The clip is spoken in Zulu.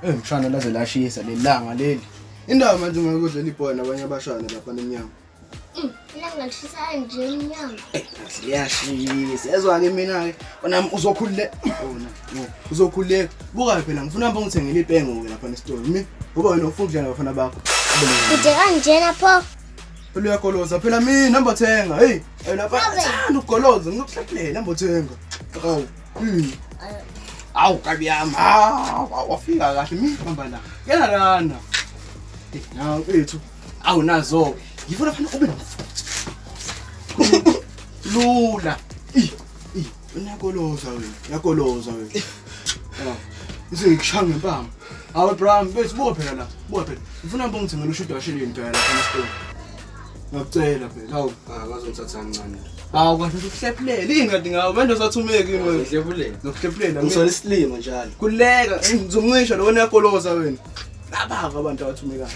Eh mshana laze lashisa lelanga leli. Indawo manje ungakudlela ibhola nabanye abashana lapha nemnyango. Ilanga lishisa kanje emnyango. Eh liyashisa. Ezwa ke mina ke wena uzokhululeka. Wona uzokhululeka. Buka phela ngifuna hamba ngithengele ipengo ke lapha nesitolo. Mi ngoba wena ufuna ukudlala nabafana bakho. Kude kanjena pho. Phela uyagoloza phela mina hamba thenga. Hey, wena thanda ukugoloza ngikuhlephulela hamba thenga. Hawu. Awu kabi yami. Hawu wafika kahle mi hamba la. Ngena lana. Eh, nawu mfethu. Awu nazo. Ngifuna fana ube nomfutho. Lula. I i uyagoloza wena. Uyagoloza wena. Ah. Ngizongikushaya ngempama. Awu bra, mfethu buka phela la. Buka phela. Ngifuna hamba ngithengele ushudo washeleni phela lapha esitolo. Ngakucela phela. Hawu, Ah, bazongithatha kancane. hawu kahle ukuhlephulela. Yini kanti ngawe? Manje usathumeki yini wena? Ngihlephulele. Ngokuhlephulela. Ngisola isilima njalo. Kuleka, ngizomncisha lo wena uyagoloza wena. Laba abantu abathumekayo.